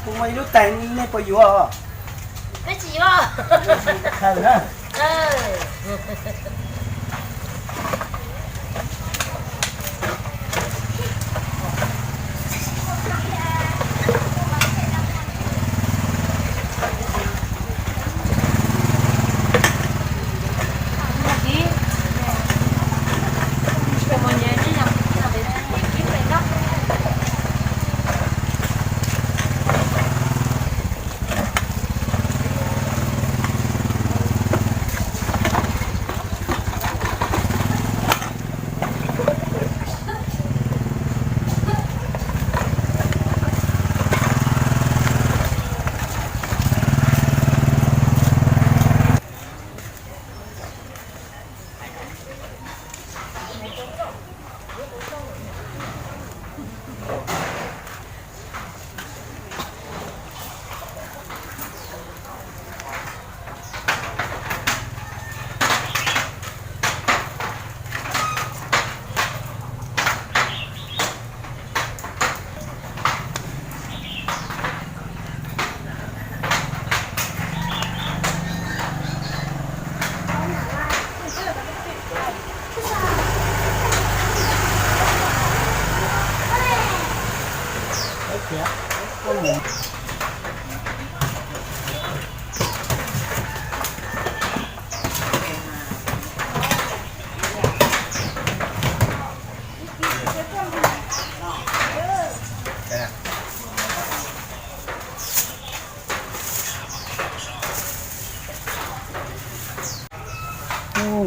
Kuv muaj ib lub tais nej puas yuav? Peb tsis yuav. Thaws na.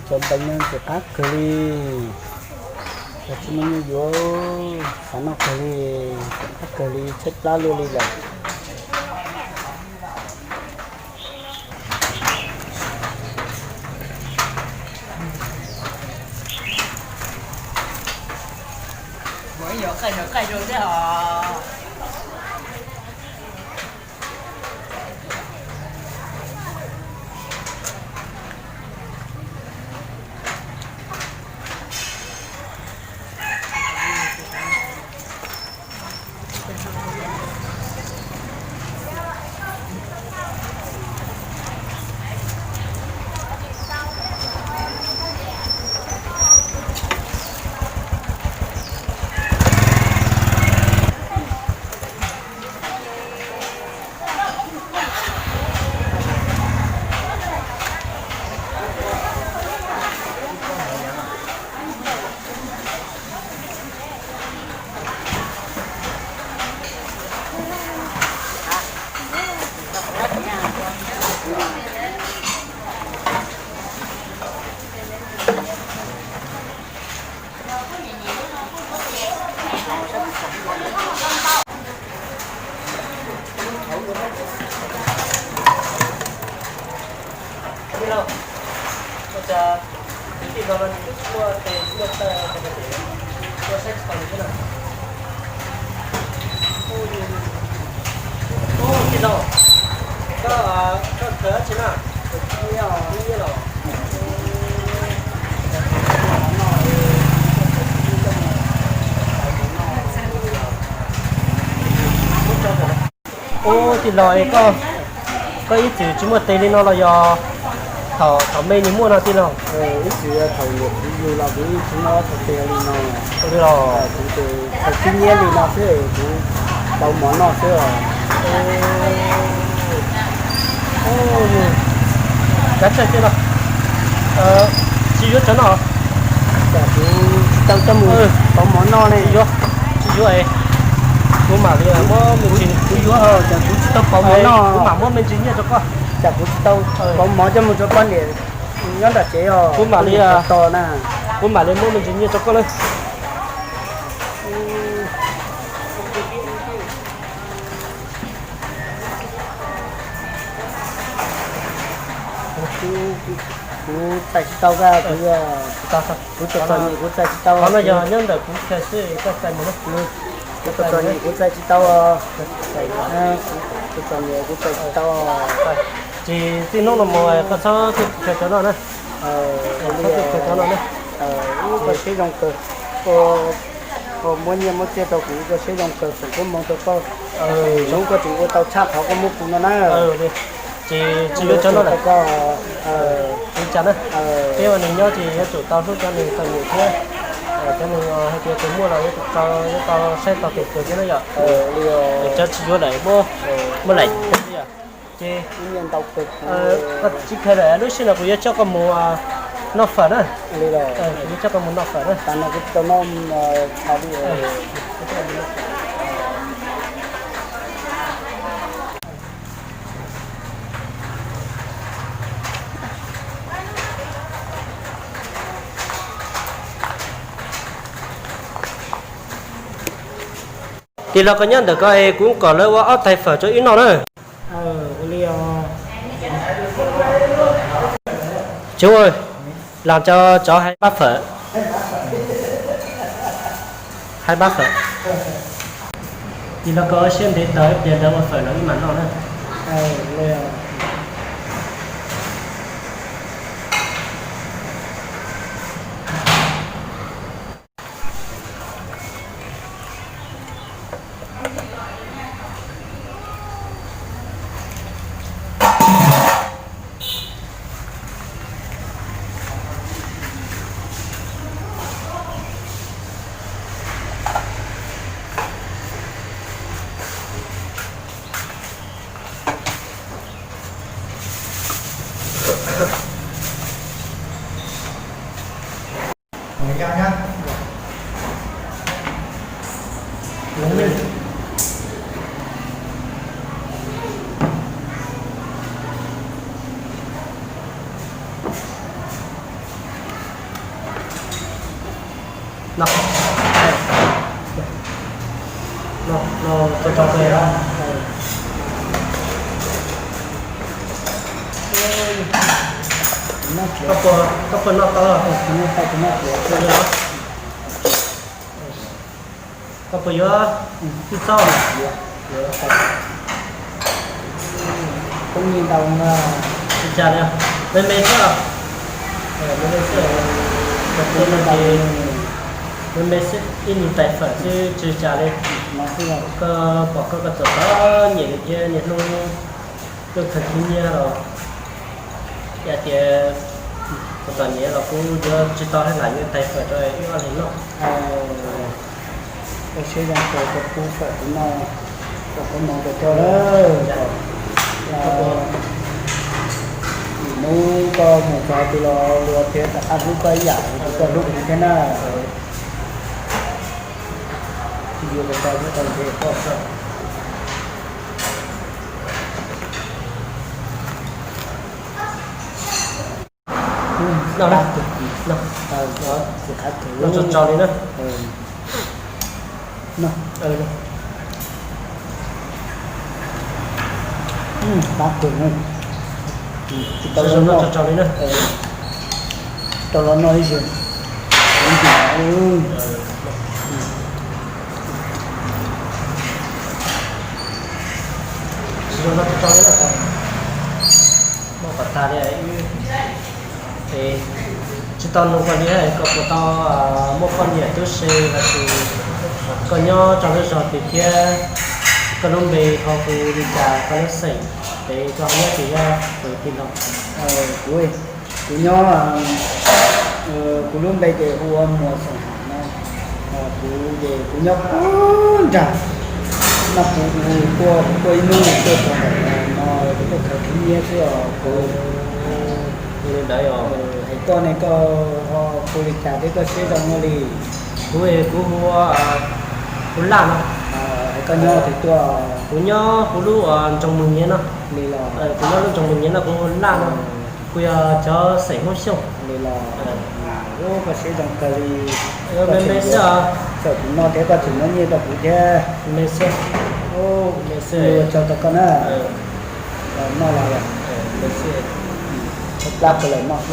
Cov ntees no ces qab kawg li, cov tsis muaj nyuj yuav, xav noj kawg li, qab kawg li, tshaib plab luaj li lawm. Tij laug, koj ib txwm tsis muaj tes li no los yog thaum thaum me nws muaj no tij laug? Ib txwm thaum niam txiv yug los kuv tsis muaj thaum tes li no. Kuv tes thaum tib nyiab li no xwb, kuv pauv mov noj xwb os. Kav tsij tij laug, tsis yuav tsawv no. Cas kuv tsis tau coj mus pauv mov noj ne? Tsis yuav, kuv mam li muab me ntsis, kuv yuav cas kuv tsis tau pauv mov noj, kuv mam muab me ntsis nyiaj rau koj. Cas kuv tsis tau pauv mov coj mus rau poj niam nyob nram tsev os, kuv mam li tos na. Kuv mam li muab me ntsis nyiaj rau koj na. Kuv txais tsis tau, kuv txom txom nyem kuv txais tsis tau. Qhov no yog nyob ntawm kuv kha xwb, koj txais mus na. Kuv txom txom nyem kuv txais tsis tau. Kuv txom txom nyem kuv txais tsis tau. Ces txij hnub no mus koj txhob tuaj khaws cov no na. Txhob tuaj khaws cov no na. Koj siab zoo kawg, koj muab nyiaj muab txiaj rau kuv, koj siab zoo kawg, foom koob hmoov rau koj. Zoo koj tseem ua tau tshaj qhov koj muab kuv no na. Ces tsis yuav cov no lawm. Ua cas na, peb ua neeg nyob ces yuav tsum tau hlub cov neeg txom nyem thiab. Cov neeg hais tias tus muaj los yuav tsum tau, yuav tau saib tau tus kawg thiab na yom. Cov tsis yuav lawm, muab laim. Ces koj tsis khaws lawm, lub sij no kuv yuav coj koj mus noj fawm na. Kuv yuav coj koj mus noj fawm na. Tij laug, koj nyob ntawm ko es kuv kom lawv ua ob tais fawm rau wb noj na. Tsuv, lam rau cov hais pab fawm, hais pab fawm. Tij laug, koj siab ntev tau ib pliag ntawd ua fawm los wb mam noj na. Koj puas noj tau? Koj puas yuav tib txob? Tsis cas li, me me xwb. Me me xwb, me me xwb, ib nyuag tais fawm xwb tsis cas li. Koj pom koj, koj txom txom nyem li thiab niaj hnub tuaj khaws khib nyiab los, yog tias txom txom nyem los kuv yuav tsis tau hais lam yuav tais fawm rau ib ob leeg noj. Koj siab zoo kawg, koj pub fawm kuv noj, koj pub moov rau koj lawm. Hnub koj mus txog twg los luag thiaj rov qab hlub koj ib yam li koj hlub kuv thiab na. Tsis yuav rau koj thiab, koj ntshe koj Noj, noj tso tso li na. Tsis tau zoo, noj tso tso li na. Tau los noj ib zaug. Tsis zoo, noj tso tso li na. Muaj kom tag li. Tsis tau nug koj li, koj puas tau muaj poj niam tub se los sis koj nyob rau lub zos twg thiab? Koj lub npe ho hu li cas, koj lub xeem, ces koj nyob twg, yog tus tij laug? Kuv, kuv nyob, kuv lub npe ces hu ua Muas Xoom Ham no. Kuv ces kuv nyob puag nram no, kuv tuaj, kuv tuaj ib hnub tuaj txog ntawm no, kuv tuaj khaws khib nyiab xwb os kuv. Hu li ntawd os. Es koj ne, koj ho hu li cas thiab koj siab zoo ua luaj li? Kuv, kuv hu, hu Laj no. Es koj nyob twg tuaj? Kuv nyob kuv lub Ntsoog Mus Nyiav no. Li los? Kuv nyob lub Ntsoog Mus Nyiav no, kuv hu Laj no. Kuv yog cov xeem Hmoob Xyooj. Li los? Koj siab zoo kawg li. Me me xwb os. Txawm kuv no thiab koj tseem muab nyiaj rau kuv thiab. Me xwb. Ua tsaug rau koj na. Los noj los yom. Plab kawg lawm noj.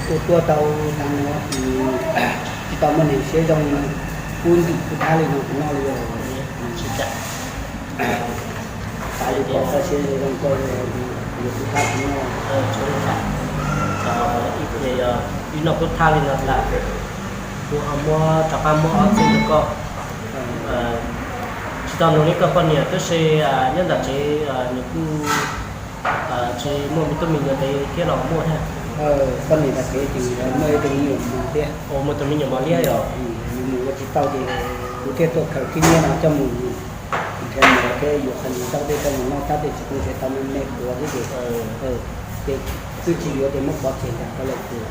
Kuv tuaj tau tag no, tsis tau muaj neeg siab zoo pub ntim pub thab li no kuv noj li os. Xav li pom koj siab zoo koj yuav pub thab kuv noj. Ib pliag yog wb noj pub thab li no tas, kuv ho muab rov qab muab ob txheeb rau koj. Tsis tau nug li koj poj niam tab sis nyob nram tsev nws kuj tsis muaj me tub me nyuam ntawd thiab los muaj thiab? Poj niam nram tsev ces muaj ib tug me nyuam mos thiab. Ua, muaj tus me nyuam mos liab yom? Nws mus ua tsis tau ces kuv thiaj tuaj khaws khib nyiab no coj mus nrhiav mov thiab yuav qhov ntawd rau tej coj mus noj tab sis tsis pub nrhiav tau me me quav thiab ces, ces twb tsis yuav ces muab pov tseg ntawm ko lawm ces,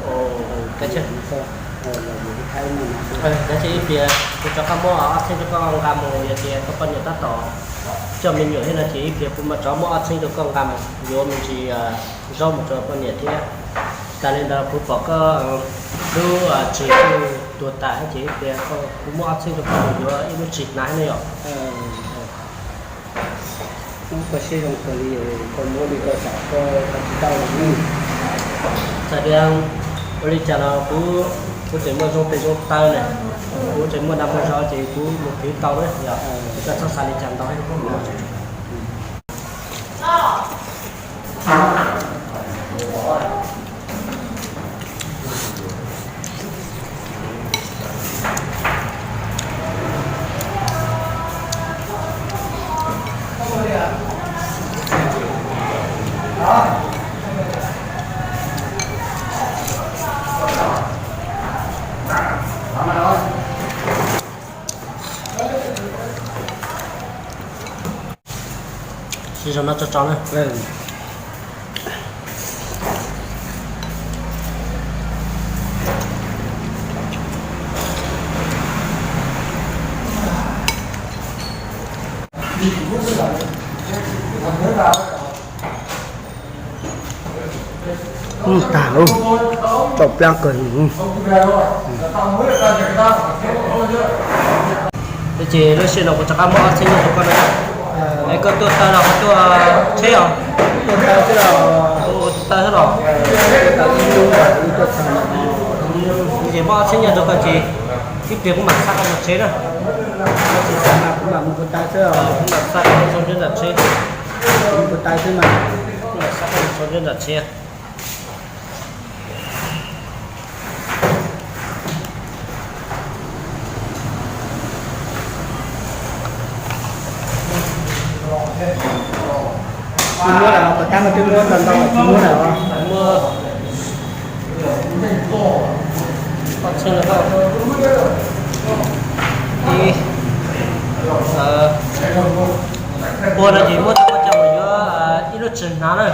tab sis ib pliag kuv rov qab muab ob txheeb rau koj nqa mus, yog tias koj poj niam tab tom coj me nyuam thiab no ces ib pliag kuv mam rov muab ob txheeb rau koj nqa mus yuav me ntsis zaub mus rau poj niam thiab. Tas li ntawd kuv pom koj lub tsev kuj tuag tas ces ib pliag kuv muab ob txheeb rau koj mus yuav ib lub tsev hnav ne yom. Koj siab zoo kawg li, koj muab li koj xav koj tsis tau los ne. Txawm tias ua li cas los kuv, kuv tseem muaj zoo tes zoo taw ne, kuv tseem muaj dag muaj zog ces kuv mus khwv tau na yom. Koj txhob xav li cas ntau. Sib zog noj tso tso na. Tag lub, tsau plab kawg. Ces lub sij hawm no kuv rov qab muab ob txhiab nyiaj rau koj na. Es koj tuaj taw los koj tuaj tsheb os? Tuaj taw xwb los? Taw xwb los? Ces muab ob txhiab nyiaj rau koj ces ib pliag kuv mam xa koj mus tsheb na. Kuv mam mus kuv taw xwb os. Kuv mam xa koj mus txog nram tsheb. Kuv taw xwb mas. Kuv mam xa koj mus txog nram tsheb. Tsis muab lawm, puas tab no twb muab ntau ntau tsis muab lawm os. Ib, pua no ces muab rau koj coj mus yuav ib lub tswg hnav na.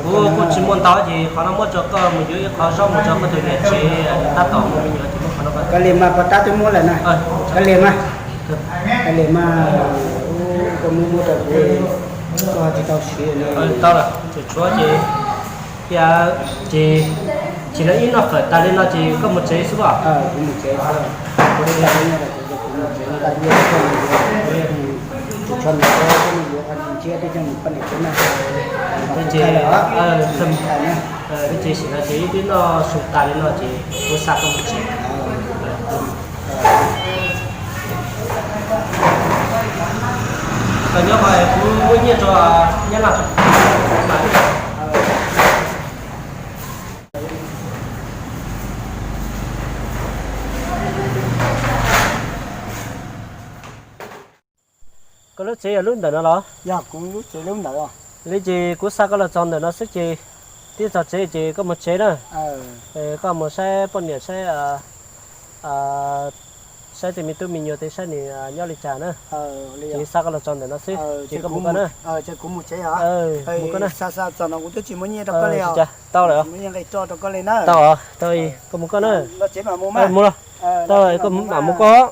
Kuv kuj tsis muaj ntau ces qhov no muab rau koj mus yuav ib qho zaub mus rau koj tus niam tsev tab tom muaj me nyuam ces muab qhov no. Koj li mas pov tab twb muab lawm na. Koj li mas, koj li mas, koj muab muab rau kuv, koj tsis tau siv li. Tau lawm, tshuav ces, ces, ces no ib noj fawm tas li no ces koj mus tsev xwb os. Kuv mus tsev xwb. Kuv li, kuv mus tsev, tsis tshua mus, yuav qhov ntsis ntsiab twb coj mus poj niam tsev na. Ces, ces sim no ces ib twb noj su tas li no ces kuv xa koj mus tsev. Koj nyob qhov kuv muab nyiaj rau Nyab Laj. Koj lub tsev yog lub ntawm no los? Yog kuv lub tsev lub ntawd. Li ces kuv xa koj los txog ntawm no xwb ces, tib txog tsev ces koj mus tsev na. Koj mus saib poj niam saib, saib tej me tub me nyuam tej saib nws nyob li cas na. Ces xa koj los txog ntawm no xwb ces koj mus koj na. Mus koj na. Tsis cas, tau lawm. Tau, tau, koj mus koj na. Mus los, tau, koj mam mus koj.